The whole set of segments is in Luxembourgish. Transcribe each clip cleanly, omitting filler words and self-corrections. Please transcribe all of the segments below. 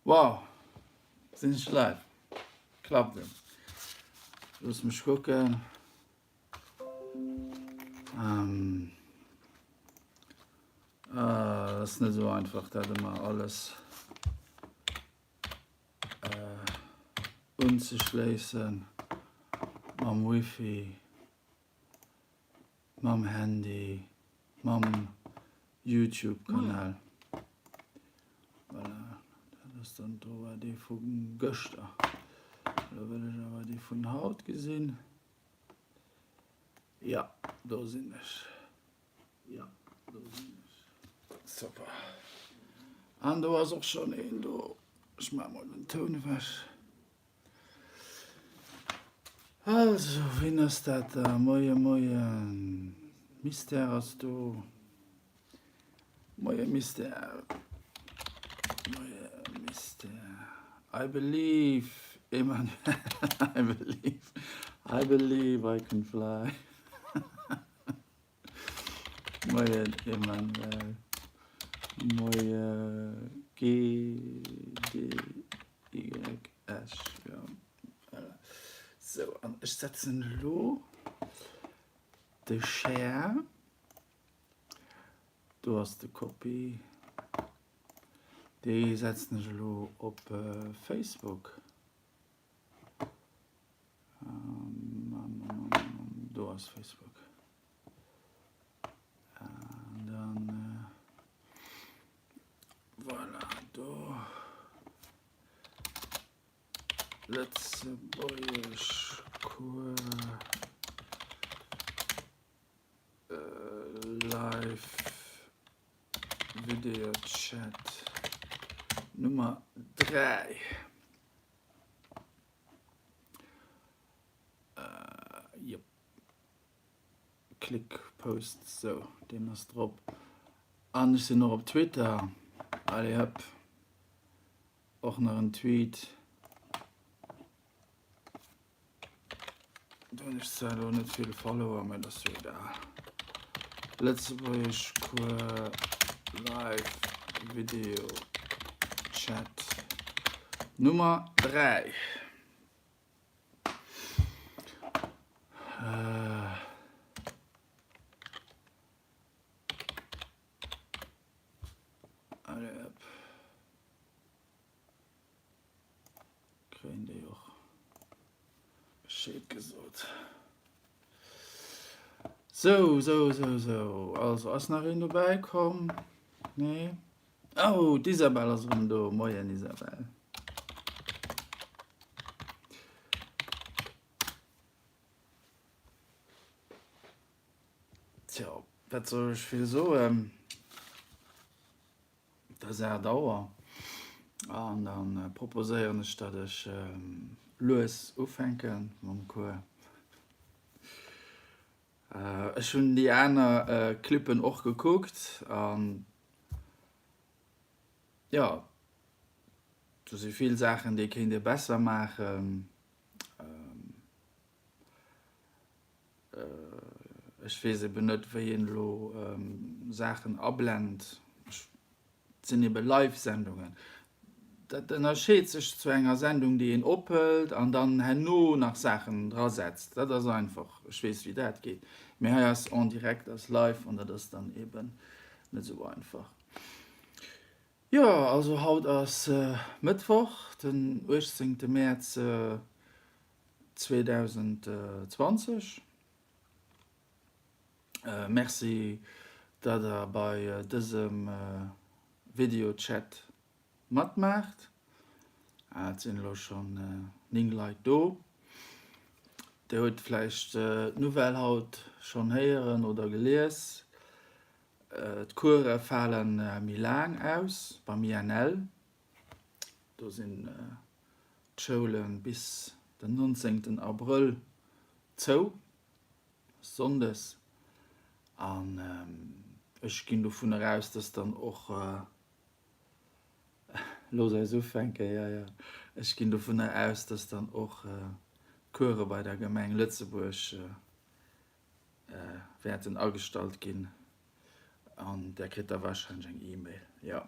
Wow, sinn ech live? Klappt et? Looss mech kucken. Ähm, äh, ass net esou einfach dat ëmmer alles äh, unzeschléissen mam Wifi. Mam Handy, mam Youtube Kanal. Voilà, dat ass dann do war dee vu gëschter. Elo wëll ech awer dee vun haut gesinn. Ja, do sinn ech. Ja, do sinn ech. Super. An do ass och schonn een do. Ech maache mol den Toun ewech. Also, wien ass dat da? Moie, moien. Mystère ass do. Moie Mystère. Moie Mystère. I believe, Emmanuel, I believe, I believe I can fly. Moien Emmanuel. Moie GDYS. Ja, voilà. Sou, an ech setzen elo de Share. Do ass de Copy. Dee setzen ech elo op Facebook. Do ass Facebook. An dann voilà, do. Lëtzebuergesch Cours Live Video Chat Nummer 3. Jop. Klick Post, sou deen ass drop. An ech sinn och op Twitter. Allez hop. Och nach en Tweet. Do hunn ech zwar elo net vill Follower, mä dat ass jo egal. Lëtzebuergesch Cours Live Video Chat Nummer 3. Allez hop. Kréien déi och Bescheed gesot. Sou, sou, sou, sou. Also, ass nach een dobäi komm? Nee? Oh, d'Isabel ass erëm do. Moien, Isabel. Tja, wat soll ech vill soen? Et ass 8 Auer an da proposéieren ech, datt ech lues ufänke mam Cours. Ech hunn déi aner Clippen och gekuckt an jo, do si vill Saachen, déi kéint ee besser maachen. Ech weess eben net, wéi een elo Saachen ablent. Et sinn ebe Live-Sendungen. Dat ënnerscheet sech zu enger Sendung, déi een ophëlt an dann herno nach Saachen drasetzt. Dat ass einfach, ech weess, wéi dat geet. Mee hei ass en direct, ass live an dat ass dann eben net esou einfach. Jo, also haut ass Mëttwoch, den 18 Mäerz 2020. Merci dat der bei dësem Videochat matmaacht. Et sinn elo schonn 9 Leit do. Dir hutt vläicht d'Nouvelle haut schonn héieren oder gelies. D'Course fale méi laang aus beim INL. Do sinn d'Schoule bis den 19 Abrëll zou, Sonndes, an ech ginn dovunner aus, dass dann och, looss eis ufänken, jo, jo, ech ginn dovunner aus, dass dann och d'Course bei der Gemeng Lëtzebuerg wäerten agestallt ginn an där kritt da warscheinlech eng E-Mail, jo.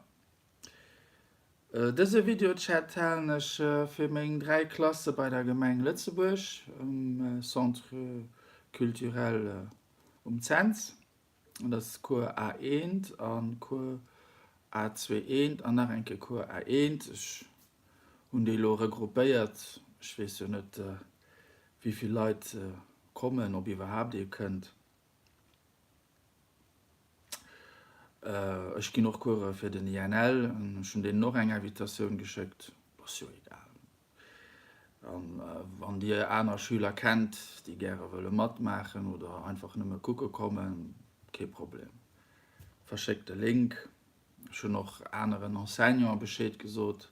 Dëse Videochat halen ech fir meng 3 Klasse bei der Gemeng Lëtzebuerg um Centre Culturel um Cents. Dat ass Cours A1 an Cours A2 1 an nach eng Kéier Cours A1. Ech hunn déi elo regroupéiert. Ech weess jo net, wéi vill Leit kommen, ob iwwerhaapt ee kënnt. Ech ginn och Course fir den INL, ech hunn deenen och eng Invitatioun geschéckt, ass jo egal. An wann Dir aner Schüler kennt, déi gäre wëlle matmaachen oder einfach nëmme kucke kommen, kee Problem, verschéckt de Link. Ech hunn och aneren Enseignanten Bescheed gesot.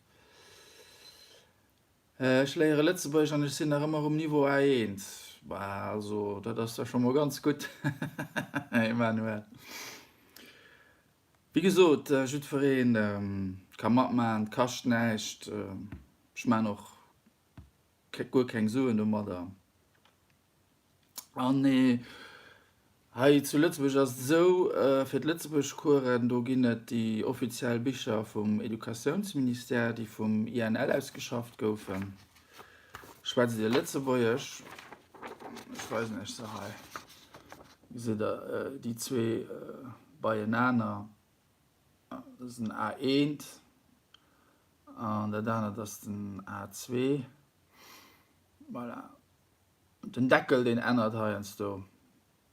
Ech léiere Lëtzebuergesch an ech sinn nach ëmmer um Niveau A1. Bah, also dat ass da scho mol ganz gutt, Emmanuel. Wéi gesot, jiddweree ka matmaachen, et kascht näischt. Ech maachen och guer keng Suen domadder. An nee, hei zu Lëtzebuerg ass et esou, fir d'Lëtzebuergeschcoursen, do ginn et déi offiziell Bicher vum Educatiounsministère, déi vum INL ausgeschafft goufen. Schwätzt Dir Lëtzebuergesch? Ech weisen Iech se hei. Gesitt Der déi zwee beienaner? Dat ass den A1 an dat anert ass den A2. Voilà. Den Deckel deen ännert heiansdo.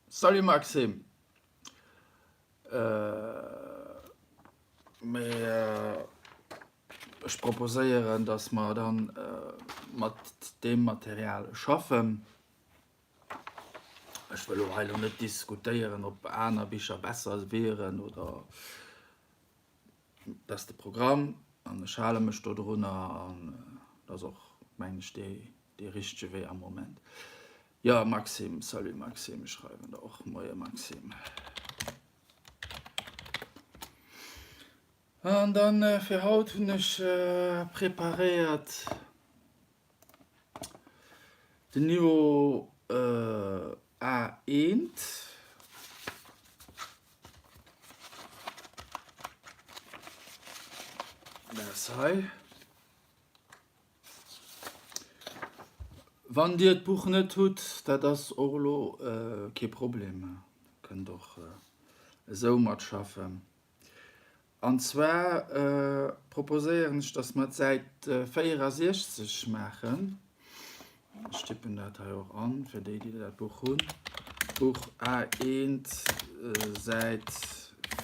Salut Maxime! Mee ech proposéieren, datt mer dann mat deem Material schaffen. Ech wëll elo hei elo net diskutéieren, ob aner Bicher besser wieren oder. Dat ass de Programm an ech hale mech dodrunner an dat ass och, mengen ech, dee dee richtege Wee am Moment. Jo, Maxime, salut Maxime, ech schreiwen der och Moie Maxime. An dann fir haut hunn ech preparéiert den Niveau A1. Dat ass hei. Wann Dir d'Buch net hutt, dat ass och elo kee Problem, kënnt och esou matschaffen. An zwar proposéieren ech, dass mer d'Säit 64 maachen. Ech tippen dat hei och an, fir déi, déi dat Buch hunn. Buch A1, Säit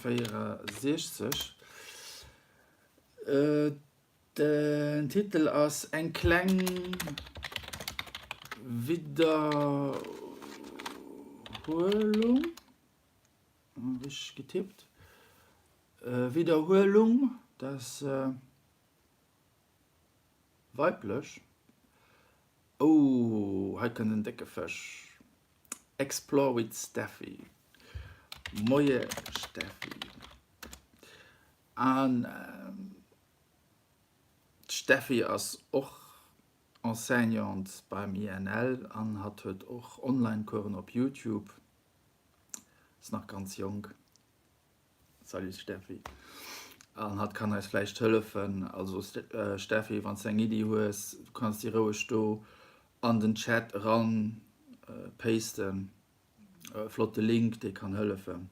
64. Den Titel ass Eng kleng Widderhuelung. Richteg getippt. Widderhuelung, dat ass weiblech. Oh, hei kënnt en décke Fësch. Explore with Steffi. Moie Steffi. An d'Steffi ass och Enseignante beim INL an hatt huet och Online-Coursen op Youtube. Ass nach ganz jonk. Salut Steffi. An hatt kann eis vläicht hëllefen. Also Steffi, wann s de eng Iddi hues, du kanns déi roueg do an den Chat eran pasten. E flotte Link, dee kann hëllefen.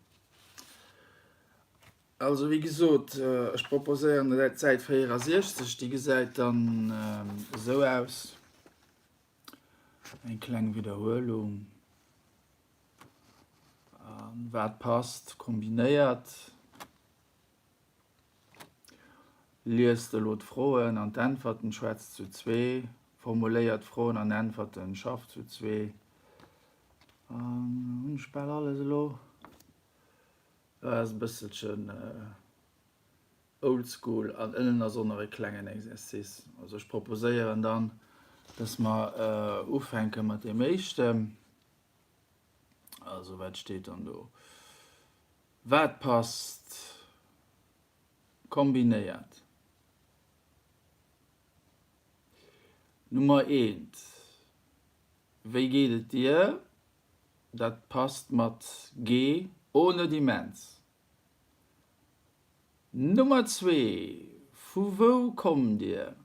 Also wéi gesot, ech proposéieren d'Säit 64, déi gesäit dann esou aus. Eng kleng Widderhuelung. An wat passt, kombinéiert. Liest elo d'Froen an d'Äntwerten, schwätzt zu zwee, formuléiert Froen an Äntwerten, schafft zu zwee. An hunn ech bal alles elo. Dat ass e bësselchen oldschool an ënnen ass och nach e klengen Exercice. Also ech proposéieren dann, dass mer ufänke mat deem éischten. Also wat steet dann do? Wat passt kombinéiert? Nummer eent, Wéi geet et dir? Dat passt mat G, Oh net immens. Nummer zwee, Vu. Vu wou kommt Dir?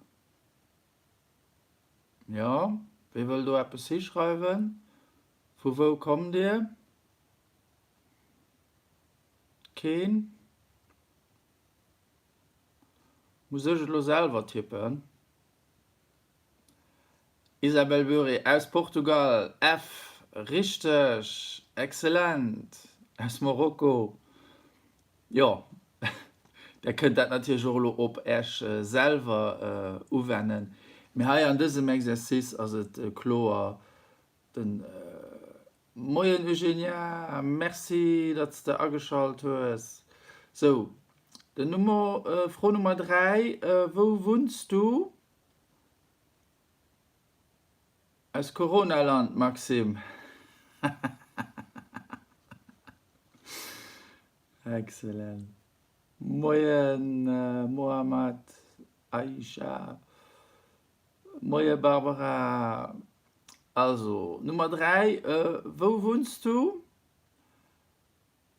Jo, wee wëll do eppes hischreiwen? Vu wou kommt Dir? Keen? Muss ech et elo selwer tippen? Isabel Böhre aus Portugal, F, Richteg! Excellent! Aus Marokko. Jo, där kënnt dat natierlech och elo op Äech selwer uwennen, mee hei an dësem Exercice ass et kloer den Moien Eugenia, merci datt s de ageschalt hues. Sou, den Nummer, Fro Nummer 3, Wou wunns du? Aus Coronaland, Maxime. Excellent. Moien Mohamad, Aisha. Moie Barbara. Also, Nummer 3, Wou wunns du?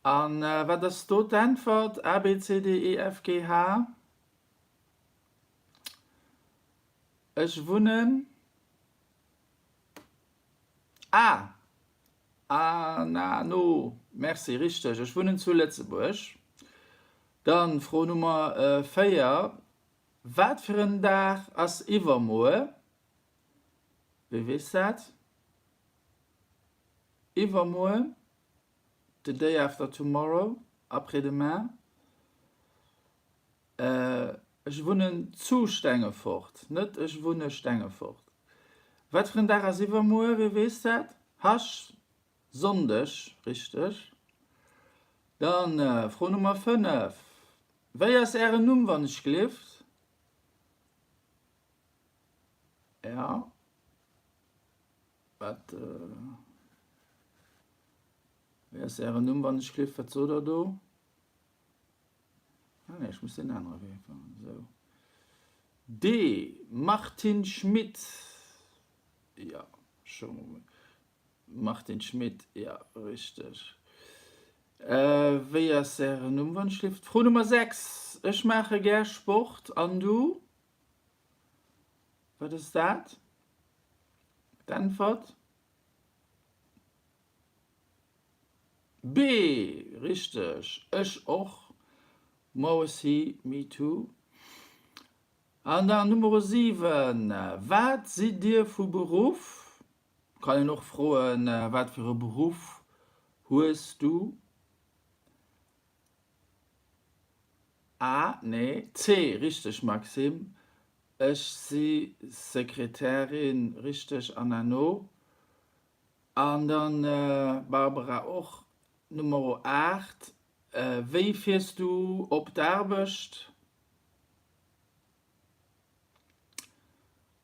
An wat ass do d'Äntwert? A, B, C, D, E, F, G, H. Ech wunnen. A! A, na, no. Merci, richteg, ech wunnen zu Lëtzebuerg. Dann Fro Nummer 4, Wat fir en Dag ass iwwermuer? Wie weess dat? Iwwermuer, the day after tomorrow, après-demain. Ech wunnen zu Stengefort, net ech wunne Stengefort. Wat fir en Dag ass iwwermuer? Wie weess dat? Hasch, Sonndeg, richteg. Dann Fro Nummer 5, Wéi ass Ären Numm, wann ech glift? Ja, wat, wéi ass Ären Numm, wann ech glift? Wat sot Der do? Ah nee, ech muss deen anere Wee fannen. Esou. D, Martine Schmit. Jo, scho Martine Schmit, jo, richteg. Wéi ass Ären Numm, wann ech lift? Fro Nummer 6, Ech maache gär Sport, an du? Wat ass dat? D'Äntwert? B, Richteg, ech och, moi aussi, me too. An dann Numero 7, Wat sidd Dir vu Beruff? Kann een och froen, Wat fir e Beruff hues du? A, Nee. C, Richteg, Maxime, ech si Sekretärin. Richteg, Anna, no. An dann Barbara och, Numero 8, Wéi fiers du op d'Aarbecht?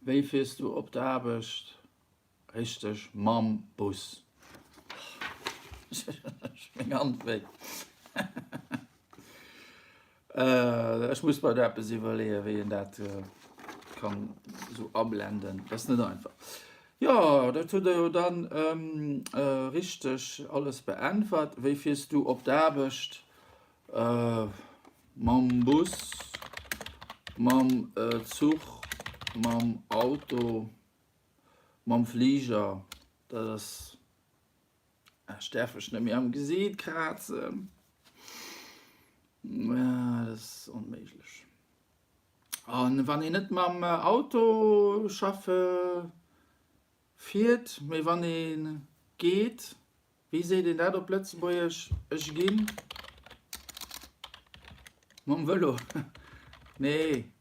Wéi fiers du op d'Aarbecht? Richteg, mam Bus. Meng Hand wéi. Ech muss mer do eppes iwwerleeën, wéi een dat kann esou ablenden. Dat ass net einfach. Jo, dat hutt Der jo dann richteg alles beäntwert. Wéi fiers du op d'Aarbecht? Mam Bus, mam Zuch, mam Auto, mam Fliger. Dat ass. Ech däerf mech net méi am Gesiit krazen. Dat ass onméiglech. An wann een net mam Auto schaffe fiert, mee wann ee geet, wéi seet een dat op Lëtzebuergesch? Ech ginn mam Vëlo. Nee.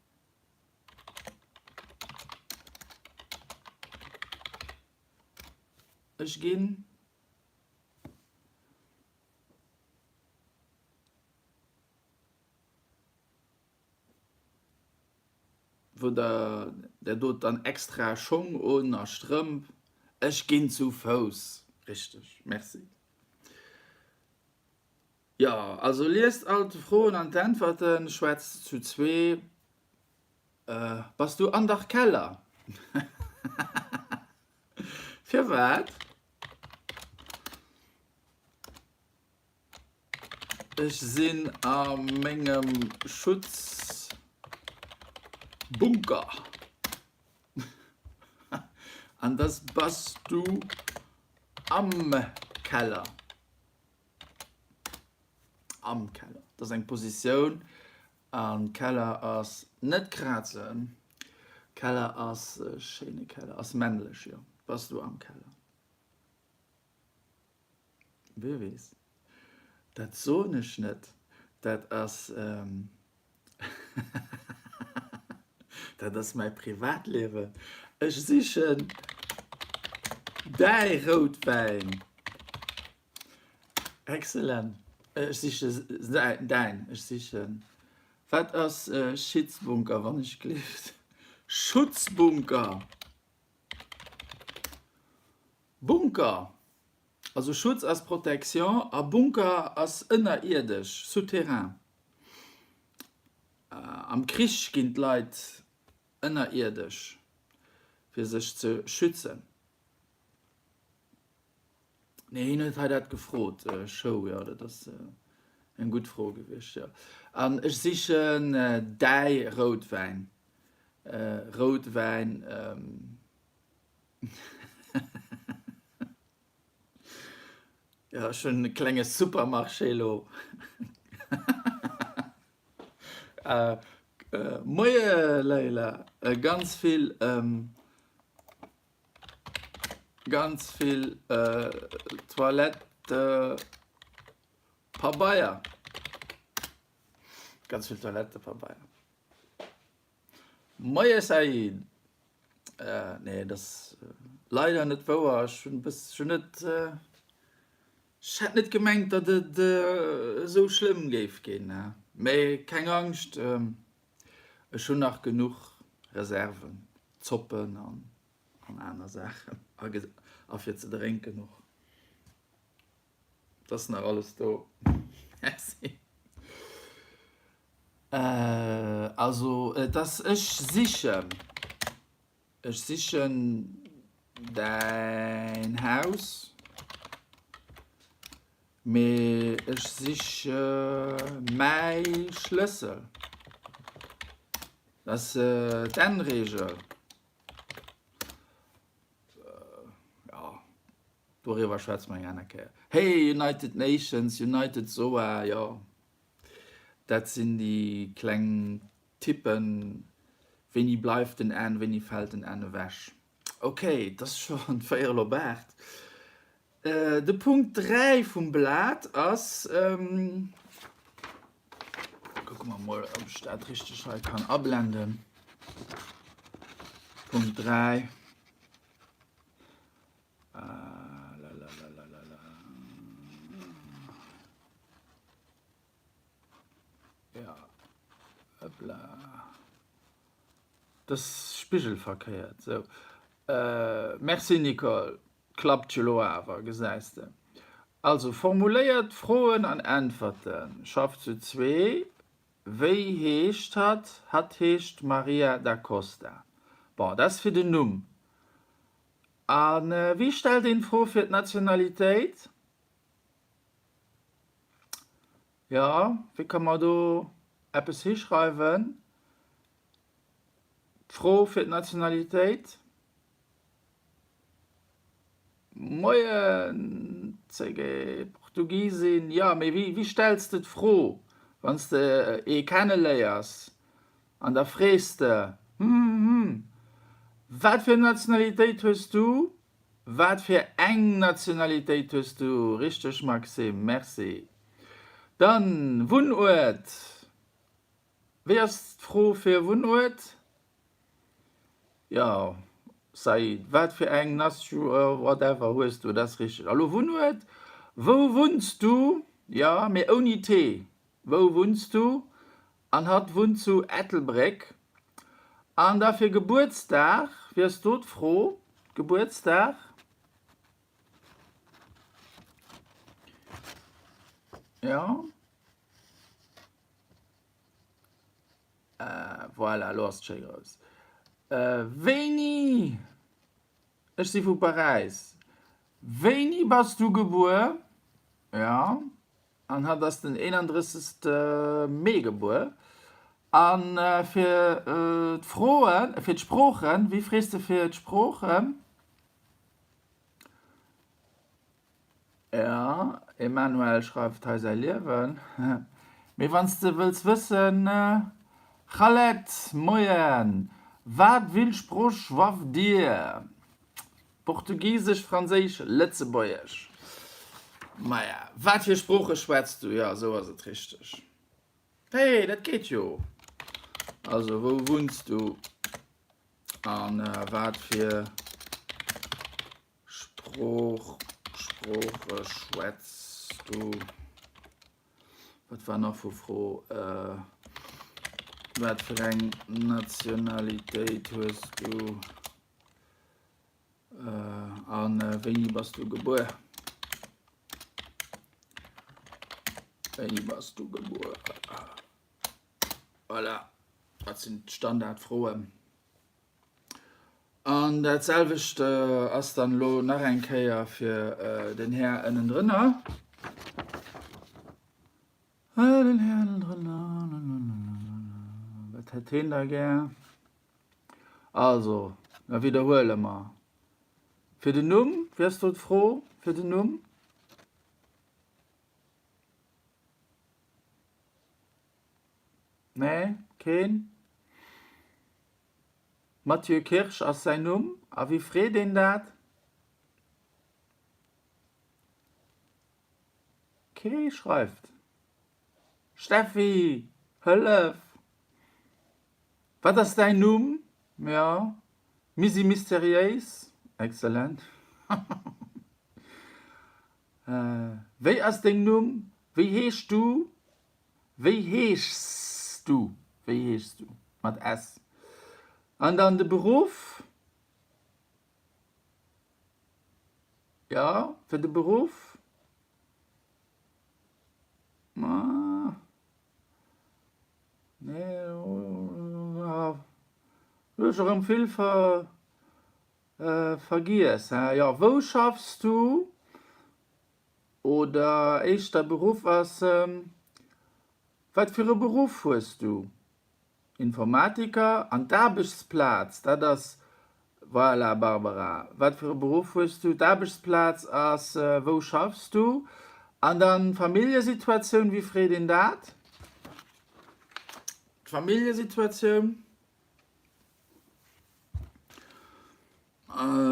Ech ginn. Wou der der dot dann extra Schong un a Strëmp. Ech ginn zu Fouss. Richteg, merci. Jo, also liest all d'Froen an d'Äntwerten, schwätzt zu zwee. Bass du an dach Keller? Firwat? Ech sinn a mengem Schutzanzug. Bunker. An dass bass du am Keller. Am Keller. Dat ass eng Positioun an Keller ass net krazen. Keller ass e schéine Keller, ass männlech, jo. Bass du am Keller? Wie weess. Dat soen ech net. Dat ass, dat ass mäi Privatliewen. Ech sichen däi Routwäin. Excellent. Ech siche däin. Ech sichen. Wat ass Schitzbunker, wann ech gleeft? Schutzbunker! Bunker, also Schutz ass Protection a Bunker ass ënnerierdesch, souterrain. Am Krich ginn d'Leit ënnerierdesch, fir sech ze schützen. Nee, hien huet hei dat gefrot. Show, jo, dat ass eng gutt Fro gewiescht, jo. An ech sichen däi Routwäin. Routwäin. Jo, ech hunn e klenge Supermarché elo. Moie Leila, ganz vill ganz vill Toilettepabeier. Ganz vill Toilettepabeier. Moie Said! Nee, dat ass leider net wouer. Ech hunn e bëssche net, ech hätt net gemengt, datt et esou schlëmm géif ginn. Mee keng Angscht, ech hunn nach genuch Reserven, Zoppen an aner Saachen a fir ze drénken och. Et ass nach alles do. Merci. Also et ass, ech sichen, ech sichen däin Haus, mee ech siche mäi Schlëssel. Dat ass d'N-Reegel. Jo, doriwwer schwätze mer eng aner Kéier. Hey, United Nations, United SOA, jo, dat sinn déi kleng Tippen. Wéini bleift den N, wéini fält den N ewech? Ok, et ass scho véierel op 8. De Punkt 3 vum Blat ass, kucke mer mol, ob ech dat richteg hei kann ablenden. Punkt 3. Ja, hoppla. Dat ass spigelverkéiert. Sou. Merci Nicole. Klappt jo lo awer, gesäis de. Also, formuléiert Froen an Äntwerten. Schafft zu zwee. Wéi heescht hatt? Hatt heescht Maria da Costa. Bon, dat ass fir den Numm. A wéi stellt een d'Fro fir d'Nationalitéit? Jo, wéi ka mer do eppes hischreiwen? D'Fro fir d'Nationalitéit? Moien CG, Portugisin, jo, mee wéi stells de d'Fro, wann s de ee kenneléiers an da frees de, hm hm, wat fir Nationalitéit hues du? Wat fir eng Nationalitéit hues du? Richteg Maxime, merci. Dann Wunnuert, wéi ass d'Fro fir Wunnuert? Jo, Said, wat fir eng Nation whatever hues du? Dat ass richteg. A lo Wunnuert, wou wunns du? Jo, mee ouni T. Wou wunns du? An hatt wunnt zu Ettelbréck. An da fir Gebuertsdag, wéi ass do d'Fro? Gebuertsdag? Jo. Voilà, elo ass et schéi grouss. Wéini? Ech si vu Paräis. Wéini bass du gebuer? Jo. An hatt ass den 31. Mee gebuer. A fir d'Froen, fir d'Sproochen, wéi frees de fir d'Sproochen? Jo, Emmanuel schreift hei säi Liewen. Mee wann s de wëlls wëssen, Khaled, Moien, wat will Sprooch schwaff dir? Portugisesch, Franséisch, Lëtzebuergesch. Maja, wat fir Sprooche schwätz du? Jo, esou ass et richteg. Hey, dat geet jo! Also, wou wunns du a wat fir Sprooch, Sprooche schwätz du? Wat war nach vu Fro? Wat fir eng Nationalitéit hues du? A wéini bass du gebuer? Wéini bass du gebuer? Voilà, dat sinn d'Standardfroen. An dat selwecht ass dann elo nach eng Kéier fir den Här ënnendrënner. Den Här ënnendrënner, wat hätt heen da gär? Also, da widderhuele mer. Fir den Numm, wéi ass do d'Fro fir den Numm? Nee, keen? Mathieu Kirsch ass säin Numm. A wéi freet een dat? Kee schreift. Steffi, hëllef! Wat ass däin Numm? Jo, Misi Mysteriéis. Excellent. Wéi ass deng Numm? Wéi heesch du? Wéi heeschs du? Wéi heeschs du? Mat s. An dann de Beruff. Jo, fir de Beruff. Ma. Nee, hu ech erëm vill vergiess. Jo, wou schaffs du? Oder éischter Beruff ass, wat fir e Beruff hues du? Informatiker an d'Aarbechtsplaz, dat ass, voilà Barbara, wat fir e Beruff hues du? D'Aarbechtsplaz ass, wou schaffs du? An dann d'Familljesituatioun, wéi freet een dat? D'Familljesituatioun.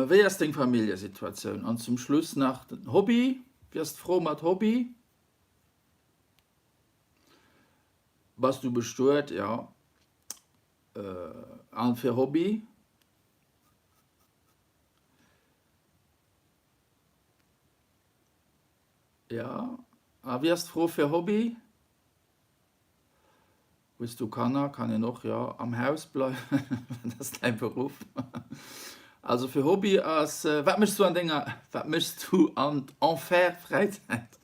Wéi ass deng Familljesituatioun? An zum Schluss nach den Hobby. Wéi ass d'Fro mat Hobby? Bass du bestuet? Jo. An fir Hobby? Jo. A wéi ass d'Fro fir Hobby? Hues du Kanner? Kann een och, jo. Am Haus bleiwen, wat ass däi Beruff? Also fir Hobby ass, wat méchs du an denger, wat méchs du an Enfer Fräizäit?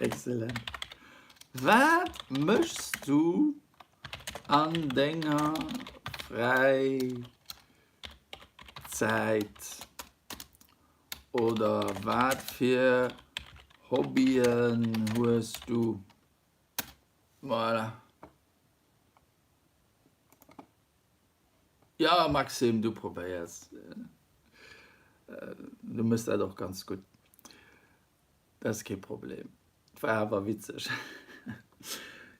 Excellent. Wat méchs du an denger Fräizäit? Oder wat fir Hobbyen hues du? Voilà. Ja Maxime, du probéiers. Du mëss dat och ganz gutt. Dat ass kee Problem. Et war awer witzeg.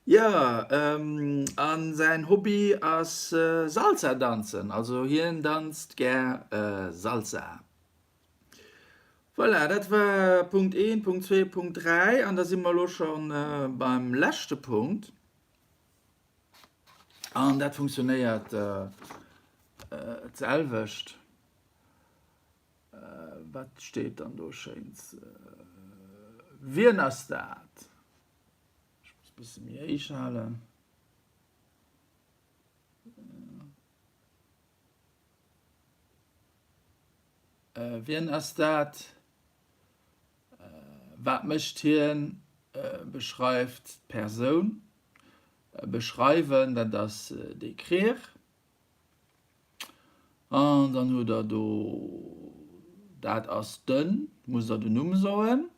Jo, a säin Hobby ass Salsa danzen. Also hien danzt gär Salsa. Voilà, dat war Punkt 1, Punkt 2, Punkt 3 an da si mer elo scho beim leschte Punkt. An dat funktionéiert d'selwecht. Wat steet dann do Schéins? Wien ass dat? Ech muss e bësse méi héich halen. Wien ass dat? Wat mécht hien? Beschreift d'Persoun. Beschreiwen, dat ass décrire. An dann hutt der do, dat ass den, musst der den Numm soen.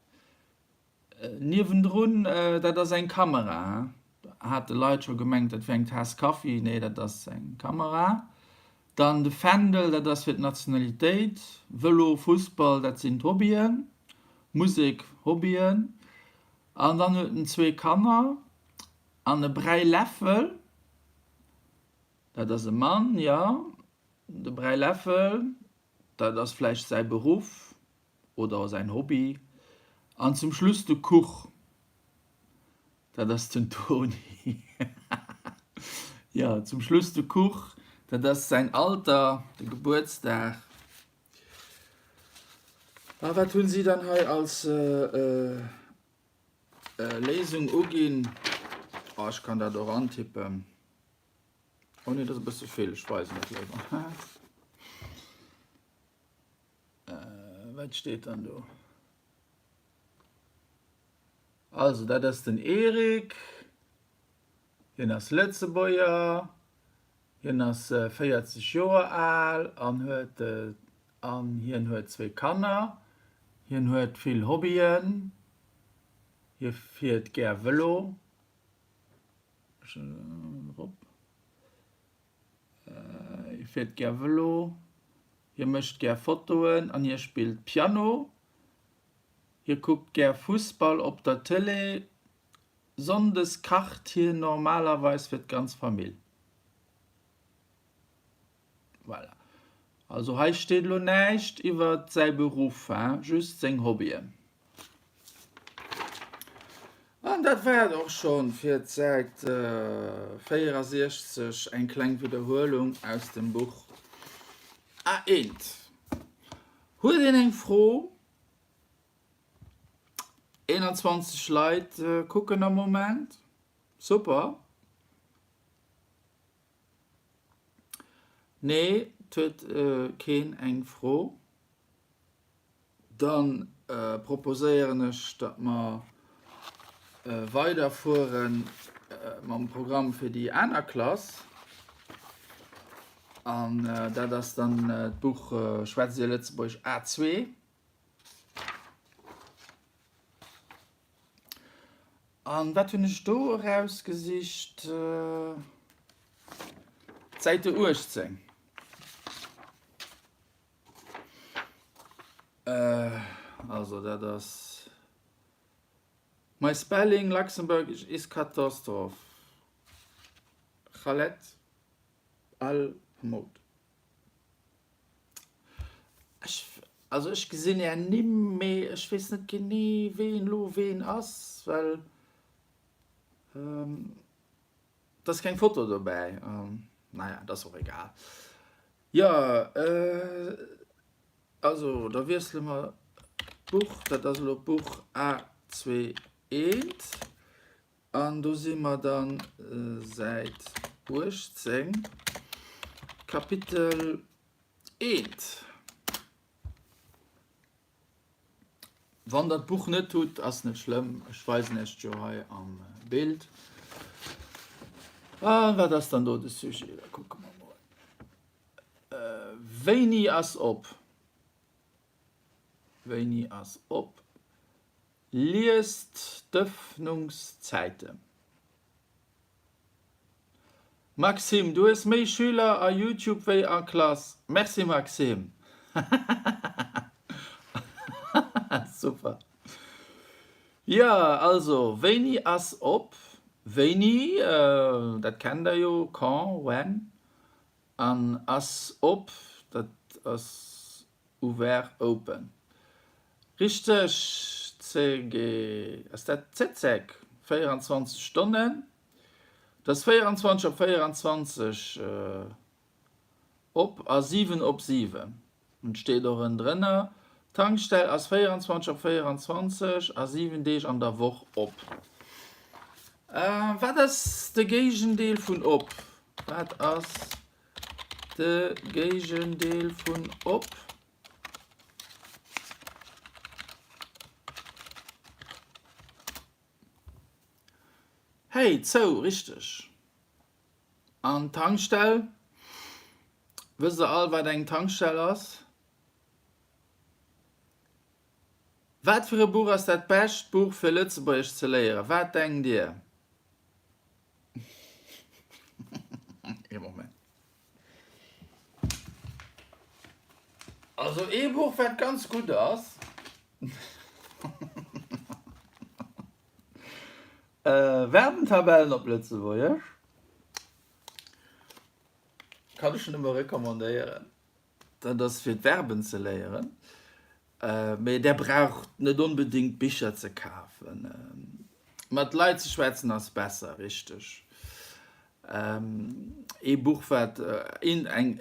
Niewendrun, dat ass eng Kamera. hate Leit scho gemengt, dat wier eng Taass Kaffi. Nee, dat ass eng Kamera. Dann de Fändel, dat ass fir d'Nationalitéit. Vëlo, Fussball, dat sinn d'Hobbyen. Musek, Hobbyen. An dann huet en zwee Kanner an e Bräiläffel. Dat ass e Mann, jo. De Bräiläffel, dat ass vläicht säi Beruff oder säin Hobby. An zum Schluss de Kuch, dat ass den Toni. Jo, zum Schluss de Kuch, dat ass säin Alter, de Gebuertsdag. A wat hunn si dann hei als Léisung uginn? Oh, ech kann dat och antippen. Oh nee, dat ass e bësse vill, ech weisen et léiwer. Wat steet dann do? Also, dat ass den Erik. Hien ass Lëtzebuerger. Hien ass 40 Joer al an huet an hien huet zwee Kanner. Hien huet vill Hobbyen. Hie fiert gär Vëlo. Hie fiert gär Vëlo. Hie mécht gär Fotoen an hie spillt Piano. Hie kuckt gär Fussball op der Tëlee. Sonndes kacht hien normalerweis fir d'ganz Famill. Voilà. Also hei steet elo näischt iwwer säi Beruff, hein, just seng Hobbyen. An dat war et och schonn fir d'Säit 64, eng kleng Widderhuelung aus dem Buch A1. Huet een eng Fro? 21 Leit kucken am Moment. Super. Nee, et huet keen eng Fro. Dann proposéieren ech, datt mer weiderfuere mam Programm fir déi aner Klass. An dat ass dann d'Buch Schwätzt Dir Lëtzebuergesch A2. An wat hunn ech do erausgesicht? D'Säite 18. Also dat ass My spelling Luxembourgish is catastrophe. Khaled Al Hamoud. Ech, also ech gesinn är Nimm, mee ech weess net genee ween lo ween ass, well et ass keng Foto dobäi. Naja, et ass och egal. Jo, also da wiessele mer d'Buch, dat ass elo d'Buch A2 eent. An do si mer dann Säit 18, Kapitel eent. Wann der d'Buch net hutt, ass net schlëmm, ech weisen iech et jo hei am Bild. A wat ass dann do de Sujet? Da kucke mer mol. Wéini ass op? Wéini ass op? Liest d'Ëffnungszäiten. Maxime, du hues méi Schüler a Youtube wéi a Klass. Merci Maxime. Super. Jo, also wéini ass op? Wéini, dat kennt der jo, quand, when, an ass op, dat ass Ouvert, open. Richteg, CG, ass dat CECEC, 24 Stonnen, dat ass 24 op 24 op a 7 op 7. Et steet och ënnendrënner, D'Tankstell ass 24 op 24 a 7 Deeg an der Woch op. Wat ass de Géigendeel vun op? Wat ass De Géigendeel vun op. Hey, zou, richteg. An d'Tankstell? Wësst der all, wat eng Tankstell ass? Wat fir e Buch ass dat bescht Buch fir Lëtzebuergesch ze léieren? Wat denkt dir? Also ee Buch wat ganz gutt ass, Verbentabellen op Lëtzebuergesch, kann ech nëmme recommandéieren. Dat ass fir d'Verben ze léieren, mee där braucht net onbedéngt Bicher ze kafen. Mat Leit ze schwätzen ass besser, richteg. Ee Buch wat een eng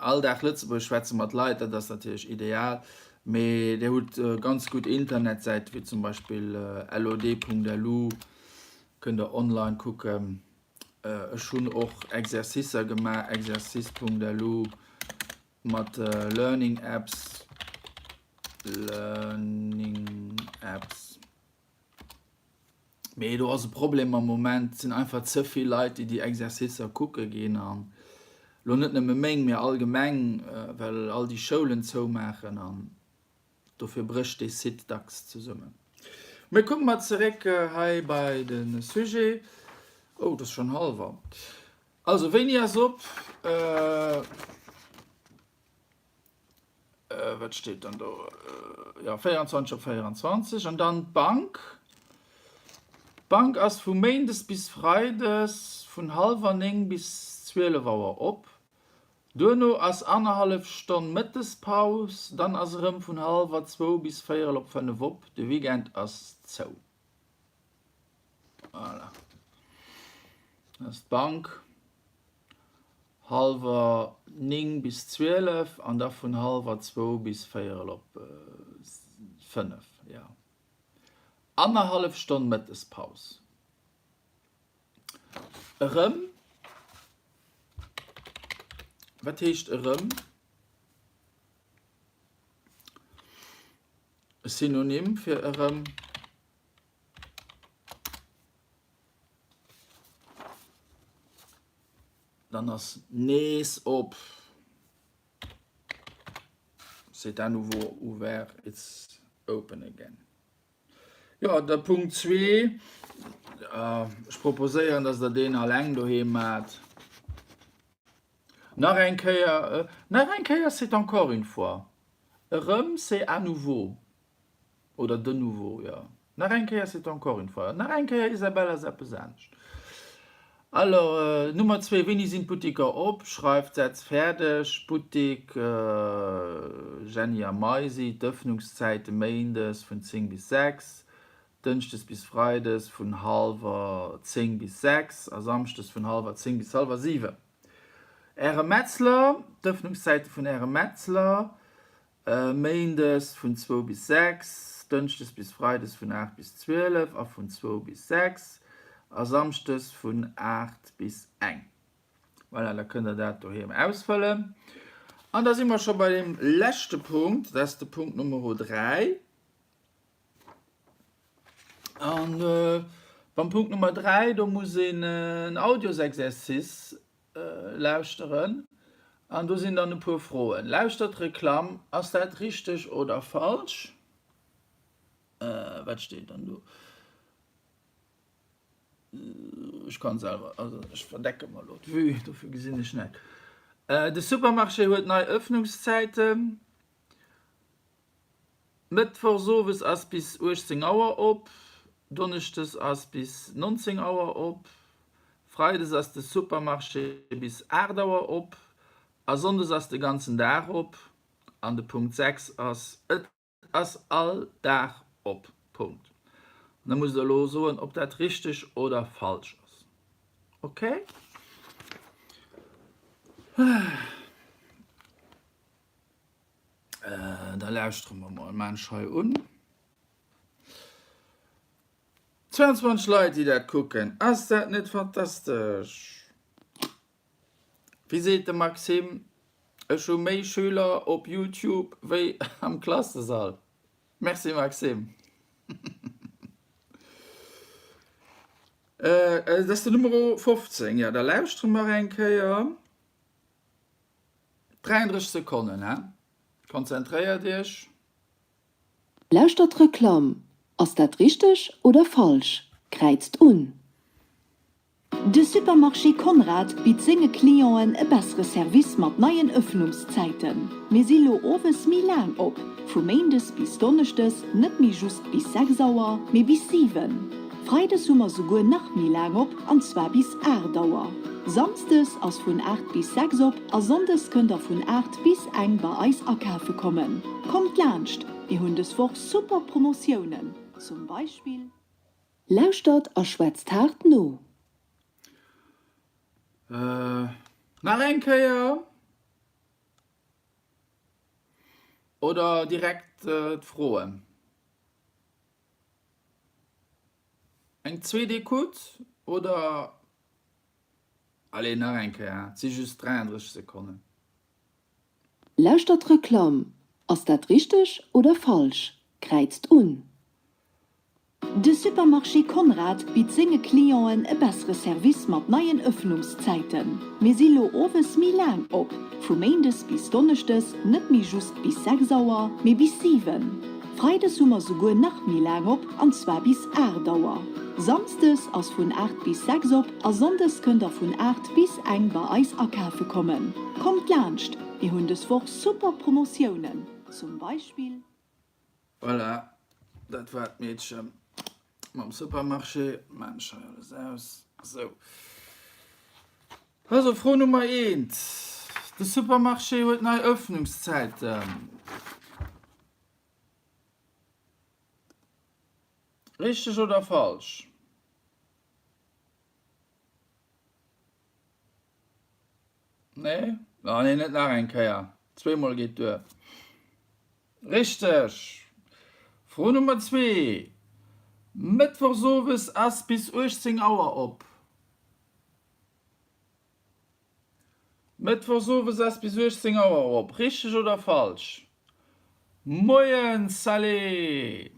all Dag Lëtzebuergesch schwätze mat Leit, dat ass natierlech ideal, mee Dir hutt ganz gutt Internetsäite wéi zum Beispill lod.lu, kënnt der online kucken. Ech hunn och Exercicer gemaach, exercice.lu mat Learning Apps, Learning Apps. Mee do ass e Problem am Moment, et sinn einfach ze vill Leit, déi déi Exercicer kucke ginn an elo net nëmme meng, mee allgemeng, well all déi Schoulen zoumaachen an dofir brécht dee Site dacks zesummen. Mee komme mer zeréck hei bei de Sujet. Oh, et ass schonn hallwer. Also, wéini ass op? Wat steet dann do? Jo, 24 op 24. An dann d'Bank. D'Bank ass vu méindes bis freides vun hallwer 9 bis 12 Auer op. Duerno ass annerhallef Stonn Mëttespaus, dann ass erëm vun hallwer zwou bis véierel op 5 op. De Weekend ass zou. Voilà. Dat ass d'Bank. Hallwer 9 bis 12 an da vun hallwer zwou bis véierel op 5, jo. Annerhallef Stonn Mëttespaus. Erëm, wat heescht erëm? E Synonym fir erëm. Dann ass nees op. C'est à nouveau ouvert, it's open again. Jo, de Punkt zwee, ech proposéieren, dass Der deen alleng doheem maacht. Nach eng Kéier, nach eng Kéier, c'est encore une fois. Erëm, c'est à nouveau. Oder de nouveau, jo. Nach eng Kéier, c'est encore une fois. Nach eng Kéier, Isabelle, ass eppes anescht. Alors, Nummer zwee, Wéini sinn d'Buttiker op? Schreift d'Sätz fäerdeg. Buttik, Jenny a Maisi, D'Ëffnungszäite, Méindes vun 10 bis 6, Dënschdes bis Freides vun hallwer 10 bis 6 a Samschdes vun hallwer 10 bis hallwer 7. Äre Metzler, D'Ëffnungszäite vun Ärem Metzler, Méindes vun zwou bis 6, Dënschdes bis Freides vun 8 bis 12 a vun zwou bis 6 a Samschdes vun 8 bis eng. Voilà, da kënnt der dat doheem ausfëllen. An da si mer scho bei deem leschte Punkt, dat ass de Punkt Nummer 3. An beim Punkt Nummer 3, do muss een en Audiosexercice lauschteren an do sinn dann e puer Froen. Lauschtert d'Reklamm, ass dat richteg oder falsch? Wat steet dann do? Ech kann selwer, also ech verdecke mer elo d'Vue, dofir gesinn ech näischt. De Supermarché huet nei Ëffnungszäiten. Mëttwochs owes ass bis 18 Auer op, Donneschdes ass bis 19 Auer op, Freides ass de Supermarché bis 8 Auer op a Sonndes ass de ganzen Dag op. An de Punkt 6 ass, Et ass all Dag op. Punkt. An da musst der elo soen, ob dat richteg oder falsch ass. Ok? Da lauschtere mer mol Mensch hei un. 22 Leit, déi dat kucken, ass dat net fantastesch? Wéi seet de Maxime, Ech hu méi Schüler op Youtube wéi am Klassesall. Merci Maxime. Et ass de Numero 15, jo, da lauschtere mer eng Kéier. 33 Sekonnen, he? Konzentréiert iech. Lauschtert d'Reklamm. Ass dat richteg oder falsch? Kräizt un. De Supermarché Conrad bitt senge Clienten e bessere Service mat neien Ëffnungszäiten. Mir si lo owes méi laang op, vu méindes bis donneschdes net méi just bis 6 Auer, mee bis 7. Freides hu mer souguer nach méi laang op, an zwar bis 8 Auer. Samsdes ass vun 8 bis 6 op a sonndes kënnt der vun 8 bis eng bei eis akafe kommen. Kommt laanscht, mir hunn des Woch super Promotiounen, zum Beispill. Lauschtert a schwätzt haart no. Nach eng Kéier? Oder direkt d'Froen? Eng zweet Ecoute oder? Allez, nach eng Kéier, et si just 33 Sekonnen. Lauschtert d'Reklamm. Ass dat richteg oder falsch? Kräizt un. De Supermarché Conrad bitt senge Clienten e bessere Service mat neien Ëffnungszäiten. Mir si lo owes méi laang op, vu méindes bis donneschdes net méi just bis 6 Auer, mee bis 7. Freides hu mer souguer nach méi laang op, an zwar bis 8 Auer. Samsdes ass vun 8 bis 6 op a sonndes kënnt der vun 8 bis eng bei eis akafe kommen. Kommt laanscht, mir hunn des Woch super Promotiounen, zum Beispill. Voilà, dat war d'Meedche mam Supermarché. Maan ech hei alles aus. Sou. Also Fro Nummer eent, De Supermarché huet nei Ëffnungszäiten. Richteg oder falsch? Nee? Ah nee, net nach eng Kéier. Zweemol geet duer. Richteg! Fro Nummer zwee, Mëttwochs owes ass bis 18 Auer op. Mëttwochs owes ass bis 18 Auer op. Richteg oder falsch? Moien Salé!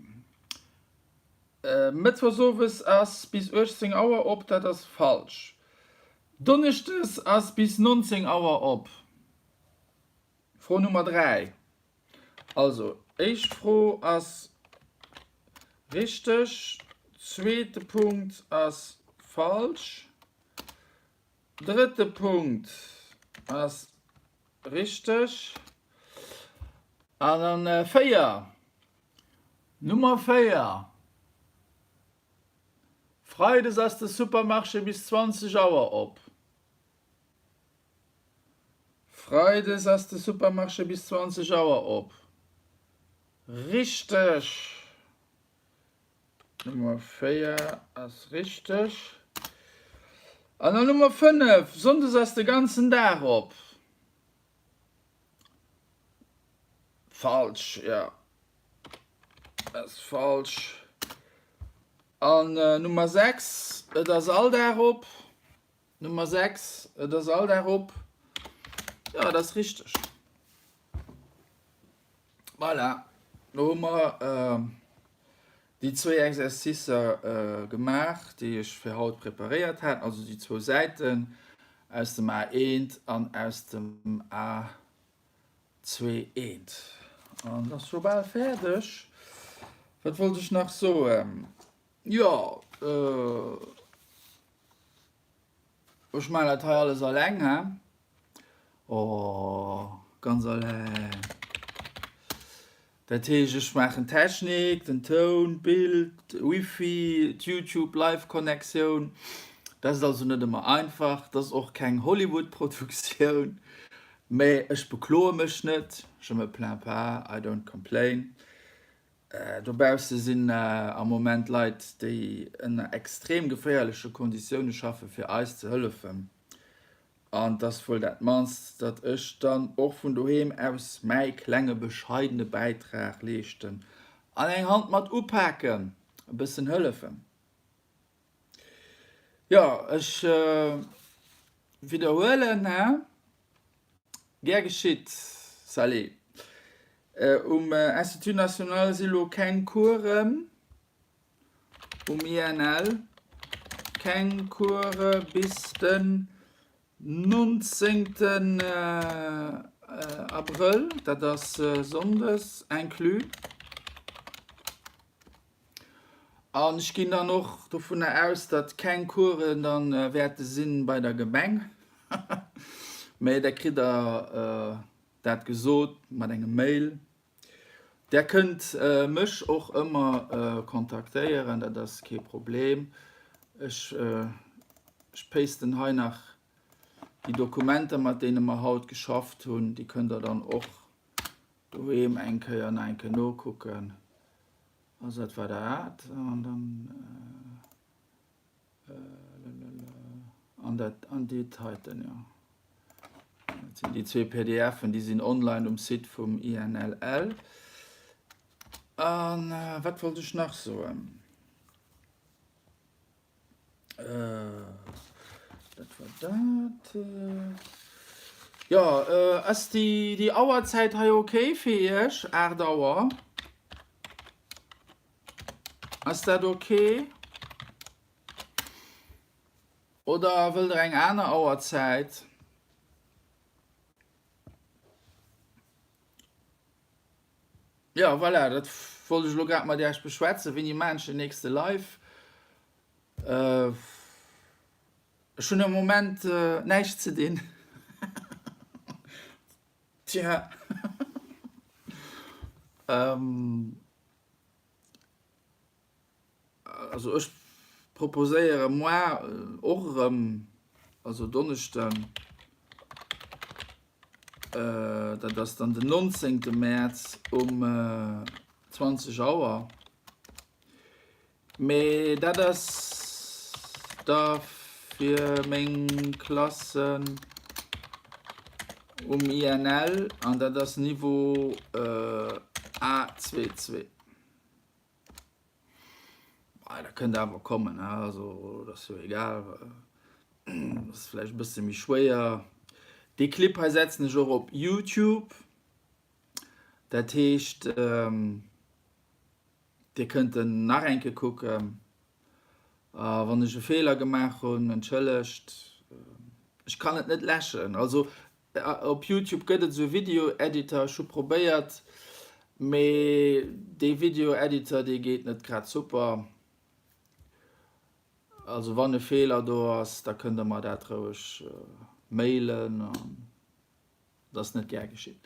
Mëttwochs owes ass bis 18 Auer op, dat ass falsch. Donneschdes ass bis 19 Auer op. Fro Nummer 3. Also, éischt Fro ass richteg, zweete Punkt ass falsch, drëtte Punkt ass richteg an dann 4, Nummer 4, Freides ass de Supermarché bis 20 Auer op. Freides ass de Supermarché bis 20 Auer op. Richteg! Nummer 4 ass richteg. An dann Nummer 5, Sonndes ass de ganzen Dag op. Falsch, jo. Ass falsch. An Nummer 6, et ass all Dag op. Nummer 6, et ass all Dag op. Jo, dat ass richteg. Voilà, lo hu mer déi zwéi Exercicer gemaach, déi ech fir haut preparéiert hat, also déi zwou Säiten aus dem A1 an aus dem A21. An et ass scho bal fäerdeg. Wat wollt ech nach soen? Jo, Ech maan dat hei alles alleng, he? Oh, ganz alleng. Dat heescht, ech maachen d'Technik, den Toun, d'Bild, Wifi, d'Youtube Live Connectioun. Dat ass also net ëmmer einfach. Dat ass och keng Hollywood Produktioun. Mä ech bekloe mech net. Je me plains pas, I don't complain. Dobausse sinn am Moment Leit, déi ënner extrem geféierleche Konditioune schaffe fir eis ze hëllefen. An et ass wuel dat mannst, datt ech dann och vun doheem aus mäi klenge bescheidene Bäitrag leeschten an eng Hand mat upaken, e bëssen hëllefen. Jo, ech widderhuelen, hä? Gär geschitt, Sally. Um Institut National si lo keng Coursen, um INL keng Coure bis den 19. Abrëll, dat ass sonndes inclus. An ech ginn dann och dovunner aus, datt keng Coursen dann wäerte sinn bei der Gemeng, mä da kritt Der dat gesot mat engem Mail. Der kënnt mech och ëmmer kontaktéieren, dat ass kee Problem. Ech pasten hei nach déi Dokumenter, mat deene mer haut geschafft hunn, déi kënnt Der dann och doheem eng Kéier nach eng Kéier nokucken. Also dat war dat an dann an dat an déi heiten, jo. Dat sinn déi zwee PDFen, déi sinn online um Site vum INLL. An wat wollt ech nach soen? Dat war dat. Jo, ass déi, déi Auerzäit hei ok fir Iech? 8 Auer? Ass dat ok? Oder wëllt Der eng aner Auerzäit? Jo, voilà, dat wollt ech elo grad mat Iech beschwätzen. Wéini maachen ech den nächste Live? Ech hunn am Moment näischt ze dinn. Tja. Also ech proposéiere moar och erëm, also Donneschden, dat ass dann den 19. Mäerz um 20 Auer. Mee dat ass da fir meng Klassen um INL an dat ass Niveau A22. Ah, da kënnt awer kommen, ne? Also, dat ass jo egal. Dat ass vläicht e bësse méi schwéier. Dee Clip hei setzen ech och op YouTube. Dat heescht, Dir kënnt en nach eng Kéier kucken. A wann ech e Feeler gemaach hunn, entschëllegt. Ech kann et net läschen. Also op Youtube gëtt et esou e Video-Editor. Ech hu probéiert, mee dee Video-Editor, dee geet net grad super. Also wann e Feeler do ass, da kënnt der mer dat roueg mailen. Dat ass net gär geschitt.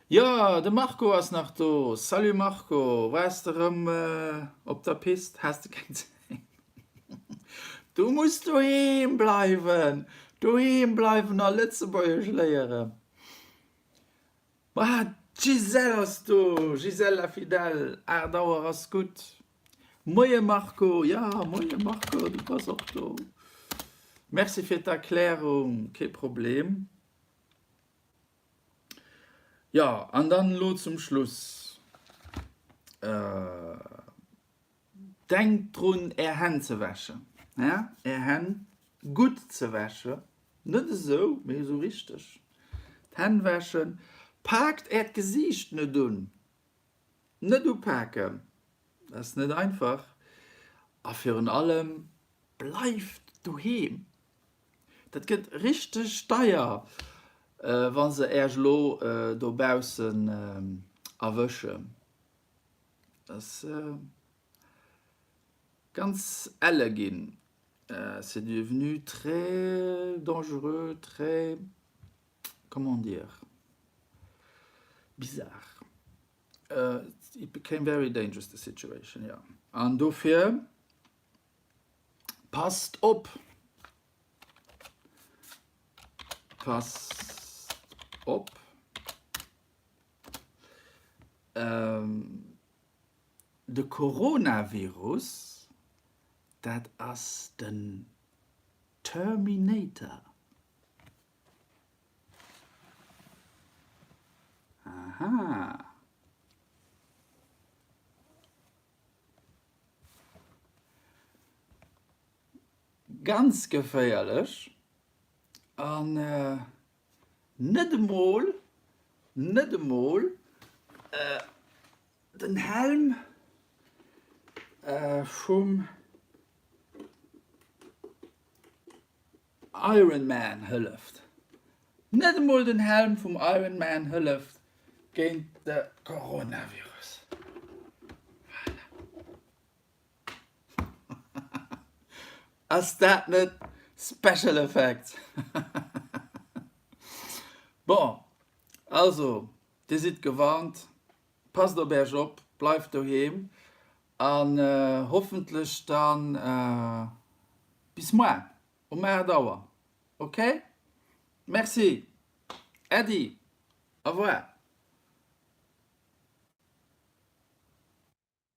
Jo, de Marco ass nach do. Salut Marco, waars de rëm op der Pist? Has de keng Zäit? Du muss doheem bleiwen! Doheem bleiwen a Lëtzebuergesch léieren! Ah, d'Gisèle ass do! Gisèle la fidèle, 8 Auer ass gutt. Moie Marco, jo, moie Marco, du bass och do. Merci fir d'Erklärung, kee Problem. Jo, an dann elo zum Schluss, Denkt drun, Är Hänn ze wäschen, Är Hänn gutt ze wäschen, net esou, mee esou richteg d'Hänn wäschen. Paakt Äert Gesiicht net un, net upaken, dat ass net einfach. A virun allem, bleift doheem! Dat gëtt richteg deier, wa se Äerch elo dobaussen erwëschen. Dat ass ganz elle ginn. C'est devenu très dangereux, très, comment dire, bizarre. It became very dangerous, the situation, jo. An dofir. Passt op! Passt op! De Coronavirus, dat ass den Terminator. Aha! Ganz geféierlech an net emol, net emol den Helm vum Iron Man hëlleft. Net emol den Helm vum Iron Man hëlleft géint de Coronavirus. Voilà. Ass dat net Special Effects? Bon, also dir sidd gewarnt, passt op äerch op, bleift doheem an hoffentlech dann bis moar um 8 Auer, ok? Merci, Äddi, au revoir.